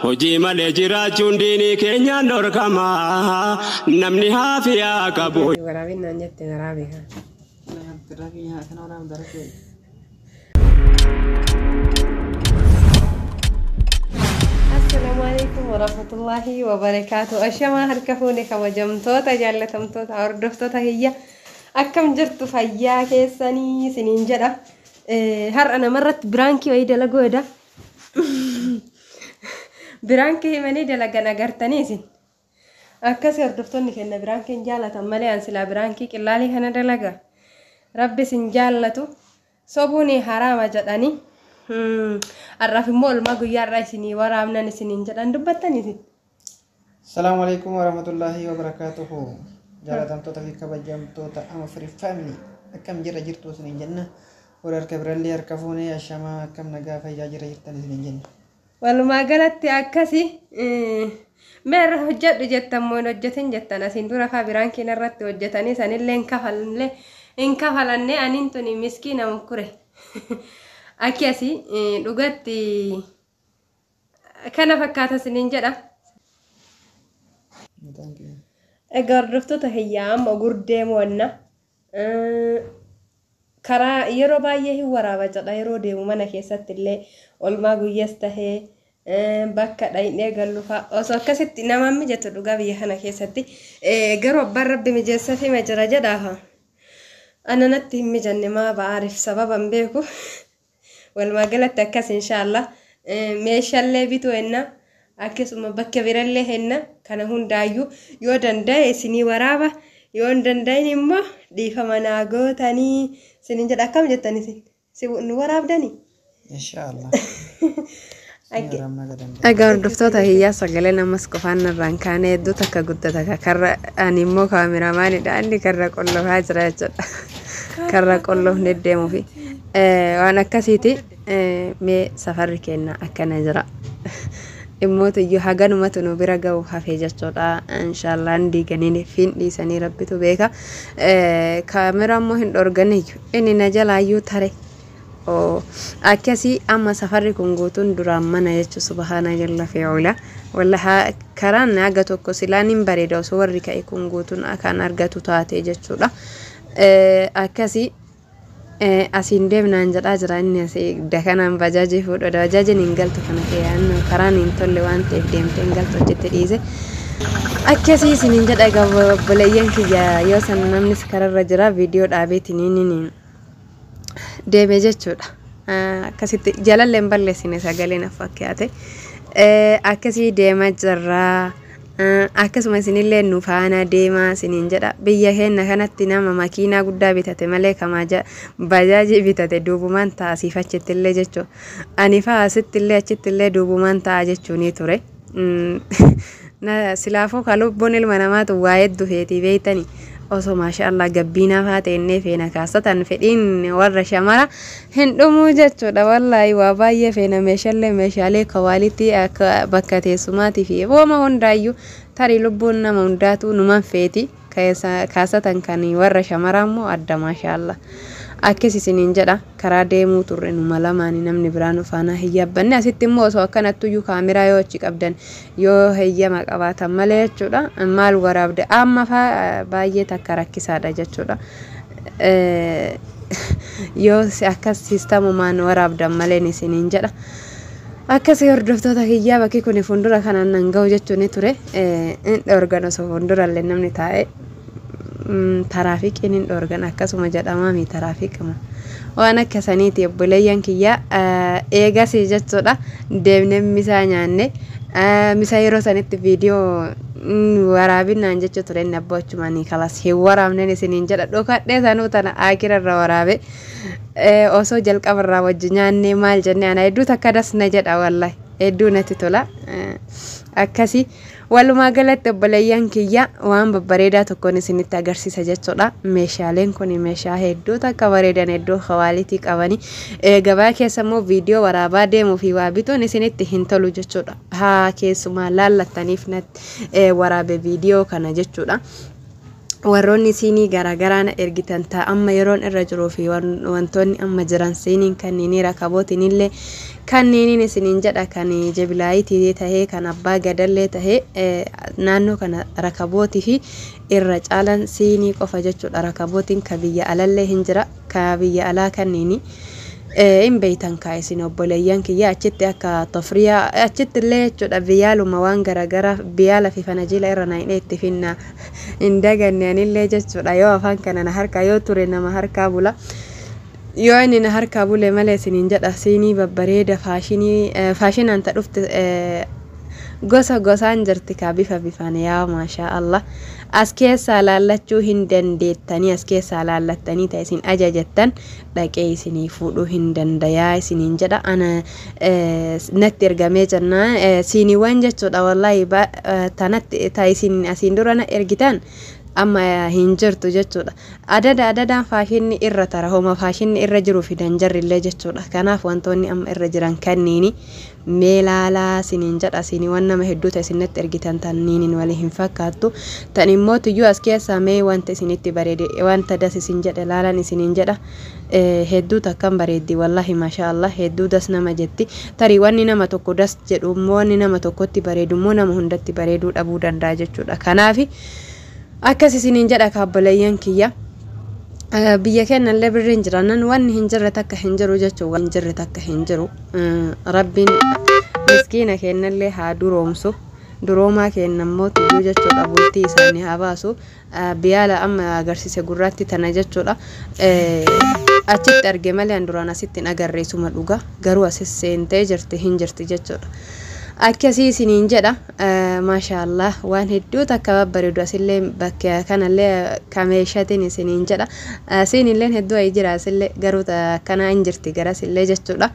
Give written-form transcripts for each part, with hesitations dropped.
Hojii malee jiraachuun diinii keenyaan dhorkama. Namni haafiyaa qabu. Waraabin naan jette waraabe kan. Assalaamu alaikum warahmatullahi wabarakaatu. Ashamaa harka fuune kabajamtoota jaallatamtoota hordoftoota hiyya akkam jirtu fayyaa keessanii isiniin jedha. Har'a namarratti biraankii wayii dalaguu eda. Biraankii himanii dalagan agartanii isin. Akkasii hordoftoonni kenna biraankiin jaallatan malee an silaa biraankii qillaalii kana dalaga. Rabbi isin jaallatu sobuun haraama jedhanii. Har'aaf immoo olmaa guyyaa har'aa isinii waraabnan isiniin jedhan dubbattanii isin. Salaamu alaikum warahmatullahi wabarakatuhu. Jaalatamtoota fi kabajamtoota Ama Free Family akkam jirra jirtu isiniin jenna. Warra harka birallee harka fuunee ashamaa akkam nagaa fayyaa jira jirtan isiniin jenna. Walumaa galatti akkasi mee irra hojjedhu jettan moo hin hojjetin jettan asiin dura faa biraankiin irratti hojjetanii sanillee hin kafallee hin kafalanne aniin tuni miskiina mukkure. Akkasi dhugatti kana fakkaata isiniin jedha. Egaa hordoftoota hiyyaa amma gurdee mo'anna. Karaa yeroo baay'ee hin waraaba jedha yeroo deemu mana keessatti illee olmaa guyyaas tahee bakka dhaqnee gallu fa'a osoo akkasitti namaan mijatu dhugaa biyya kana keessatti garuu abbaan rabbi mijeessa fi jira jedhaafa. Ana natti hin mijanne maa ba'aariif sababa hin beeku. Walumaa galatti akkas inshaallah meeshaalee bituu henna akkasuma bakka birallee henna kana hundaayyuu yoo danda'e isinii waraaba yoo hin danda'in immoo dhiifama naa gootanii isiniin jedha akkam jettan isin nu waraabdanii. Inshaallah. Egaa hordoftoota hiyyaa sagalee namas qofaan irraan kaane hedduu takka guddata karra ani immoo kaameraamaanidha inni karra qollofaa jira jechuudha. Karra qollofni deemuufi waan akkasiiti mee safarri kenna akkana jira. Dhimmoota iyyuu haganumatu nu bira ga'u hafee jechuudha. Inshaallah hin diiganiin fin dhiisanii rabbitu beeka. Kaameraa immoo hin dhorganiyyuu inni na jalaayyuu tare. Akkasii amma safarri kun guutuun duraan mana jechuun subhaana jalla fi'uula. Wallahi karaan haga tokko silaan hin bareeda osoo warri ka'e kun guutuun akkaan argatu taate jechuudha. Akkasii asiin deemnaan jedhaa jira inni asii dakanaan bajaajii fuudha. Bajaajiin hin galtu kana ta'e karaan hin tolle waan ta'eef deemtee hin galtu achitti dhiise. Akkasii isiniin jedha egaa obboleeyyan kiyya yoo san namnis kararra jira viidiyoo dhaabeetiin deeme jechuudha. Akkasitti jalallee hin balleessine sagaleen fakkaate. Akkasii deemaa jirra. Akkasuma isinillee nu faana deemaa isiniin jedha. Biyya keenya kanatti nama makiinaa guddaa bitate malee kamaa bajaajii bitate duubumaan ta'a asiif achitti illee jechuudha. Ani fa'aa asitti illee achitti illee duubumaan ta'a jechuunii ture. Silaafuu ka lubbuun ilma namaatu waa hedduu feetii beeytanii. Osoo maashaallah gabbiinaa faa ta'ennee feena kaasatan fedhiin warra shamara hin dhumuu jechuudha. Wallaahi waa baay'ee feena meeshaalee meeshaalee kawaalitti akka bakka teessumaatii fi wooma hundaayyuu tarii lubbuun nama hundaatu numan feeti kaasatan kan warra shamaraa immoo adda maashaallah. Akkas isiniin jedha karaa deemuu turre numa lamaanii namni biraan faana hin yaabbanne asitti immoo osoo akkanattuyyuu kaameraa yoo achi qabdan yoo heeyyama qabaatan malee jechuudha maal waraabde amma faa baay'ee takka rakkisaadha jechuudha. Yoo akkas siistamumaan waraabdan malee isiniin jedha. Akkasii hordoftoota kiyyaa bakki kun fuuldura kanaan nan ga'u jechuun ture hin dhorgan osoo fuuldurallee namni taa'ee. Taraafiqiin hin dhorgan akkasuma jedhamaami taraafiquma waan akkasaniiti obboleeyyan kiyyaa eegasii jechuudha deemnee misaa nyaanne misaa yeroo sanitti viidiyoo waraabinaan jechuu ture inni abbaa achumaanii kalas hin waraabnen isiniin jedha dhokadhee sanuu tana akirarra waraabe osoo jalqabarraa wajji nyaannee maal jennee ana hedduu takka das na jedha wallahi hedduu natti tola akkasii. Walumaa galatti obboleeyyan kiyya waan babbareedaa tokkoon isinitti agarsiisa jechuudha. Meeshaaleen kun meeshaa hedduu takka bareedan hedduu kawaalitii qabanii gabaa keessa immoo viidiyoo waraabaa deemuu fi waa bituun isinitti hin tolu jechuudha. Haa keessumaa laallattaniif natti waraabe viidiyoo kana jechuudha. Warroonni siinii garaagaraa na ergitan ta'a amma yeroon irra jiruu fi wantoonni amma jiran siiniin kanneenii, rakabootiin illee kanneeniin isiniin jedha. Kan jibilaayitii tahee, kan abbaa gadallee tahee, naannoo kana rakabootii fi irra caalan siinii qofa jechuudha. Rakabootiin ka biyya alallee hin jira, ka biyya alaa kanneeni hin beeytan kaa isin obboleeyyan kiyya. Achitti akka tofriyaa achitti illee jechuudha, biyyaaluma waan garaagaraa biyyaala fi fanajiila irra na itti finna hin daganne anillee jechuudha. Yoo afaan kana na harkaa yoo ture nama harkaa bula, yoo inni na harkaa bule malee isiniin jedha. Siinii babbareeda faashinii faashinaan ta dhufte gosa gosaan jirti kaa, bifa bifaan. Yaa maashaa Allah, as keessaa laallachuu hin dandeettanii, as keessaa laallattanii ta'e isin ajajattan dhaqee isinii fuudhuu hin dandayaa isiniin jedha. Ana natti ergamee jennaan siiniiwwan jechuudha, wallaahi tanatti ta isin asiin dura na ergitan amma hin jirtu jechuudha. Adada adadaan faashinni irra tara, homa faashinni irra jiru fidan jarrillee jechuudha. Kanaaf wantoonni amma irra jiran kanniini mee laalaa siniin jedha. Siiniiwwan nama hedduu ta'e isinitti ergitan tanniinin walii hin fakkaattu. Tan immoo tuyyuu as keessaa mee wanta isinitti bareede, wanta das isin jedhe laalan isiniin jedha. Hedduu takkan bareeddi, wallahi maashaa Allah, hedduu das nama jetti. Tarii wanni nama tokko das jedhu immoo, wanni nama tokkotti bareedu immoo nama hundatti bareeduu dhabuu danda'a jechuudha. Kanaafi akkas isiniin jedha kaabboleeyyan kiyya. Biyya keenyallee birriin jiraannan wanni hin jirre takka hin jiru jechuudha. Hin jirre takka hin jiru. Rabbiin miskiina keenyallee haa duroomsu. Duroomaa keenya immoo tuyyuu jechuudha, bultii isaanii haa baasu. Biyaala amma agarsiise gurraatti tana jechuudha. Achitti arge malee an duraan asitti hin agarre, isuma dhuga. Garuu asis seentee jirti, hin jirti jechuudha. Akkasii isiniin jedha. Maashaallah, waan hedduu takka babbareedu asillee bakka kanallee kameeshatiin isiniin jedha. Siinilleen hedduu ayi jira asillee, garuu akkanaa hin jirti garasillee jechuudha.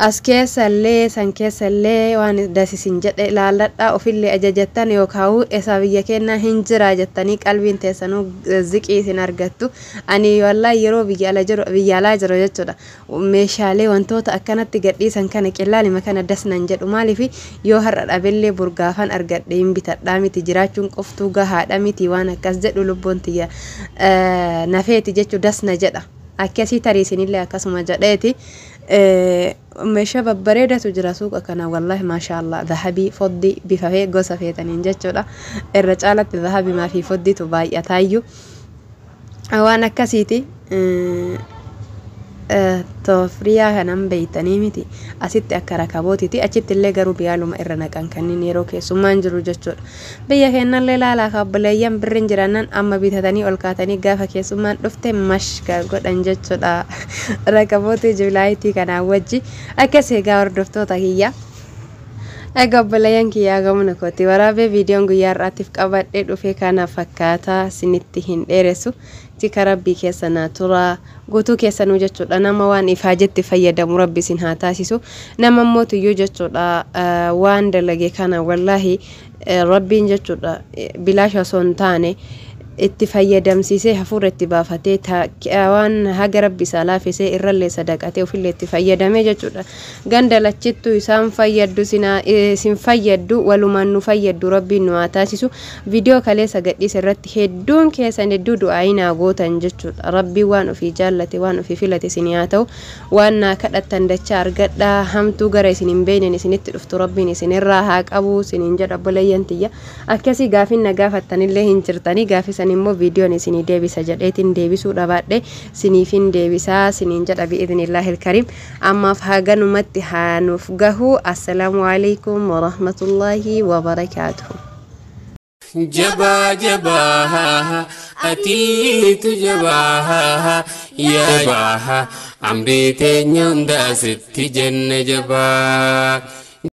As keessallee san keessallee waan das isin jedhe ilaalladha, ofillee ajajattan yookaan isaa biyya keenyaa hin jira jettanii qalbiin teessanuu ziqii isin argattu. Ani wallaahi yeroo biyya ala jiru, biyya alaa jiru jechuudha, meeshaalee wantoota akkanatti gadhiisan kana qillaalima kana das nan jedhu. Maaliif? Yoo har'a dhabellee burgaafan argadhe hin bitadhaa miti, jiraachuun qoftuu gahaadha miti, waan akkas jedhu lubbuun tiyya nafeeti jechuu, das na jedha. Akkasii tarii isinillee akkasuma jedheeti. Meeshaa babbareedatu jira suuqa kana, wallahi maashaallah, zahabii, foddii, bifa fee gosa feetaniin jechuudha. Irra caalatti zahabimaa fi foddiitu baay'ataayyuu, waan akkasiiti. Toofriyaa kanan beeytanii miti, asitti akka rakabootiiti, achitti illee garuu biyaaluma irra naqan kanneen yeroo keessummaan jiru jechuudha. Biyya keenyallee laalaa kaabboleeyyan, birriin jiraannan amma bitatanii ol kaatanii gaafa keessummaan dhufte mashka godhan jechuudha, rakabootii jibilaayitii kanaan wajji. Akkas egaa hordoftoota kiyya. Egaa obboleeyyan kiyyaa, gamuna kooti waraabee viidiyoon guyyaa har'aatiif qabadhee dhufe kana fakkaataa, isinitti hin dheeressu. Tika rabbii keessa naa turaa guutuu keessanuu jechuudha. Nama waan ifaajetti fayyadamu rabbi isin haa taasisu. Nama immoo tuyyuu jechuudha waan dalage kana wallaahi rabbiin jechuudha bilaasha osoo hin taane itti fayyadamsiisee, hafuura itti baafatee, waan haga rabbi isaa laafisee irrallee sadaqatee ofillee itti fayyadamee jechuudha. Ganda lachittuu isaan fayyaddu, isin fayyaddu, walumaan nu fayyaddu rabbiin nu haa taasisu. Viidiyoo kaleessa gadhiise irratti hedduun keessan hedduu du'aayii naa gootan jechuudha. Rabbiin waan ofii jaallate, waan ofii filate isin haa ta'u. Waan naa kadhattan dachaa argadhaa. Hamtuu gara isin hin beekneen isinitti dhuftu rabbiin isinirraa haa qabu isiniin jedha obboleeyyan tiyya. Akkasii gaafin na gaafattanillee hin jirtanii, gaafisan immoo viidiyoon isinii deebisa jedheetiin deebisuu dhabaadhe, siniifin deebisaa siniin jedha bi'idhnillaahi ilkariim. Ammaaf haganumatti haa nuuf gahu. Assalaamu alaikum warahmatullaahi wabarakaatuhu. Jabaa jabaa atiitu jabaa, yaa jabaa, amrii teenya hunda asitti jenne jabaa.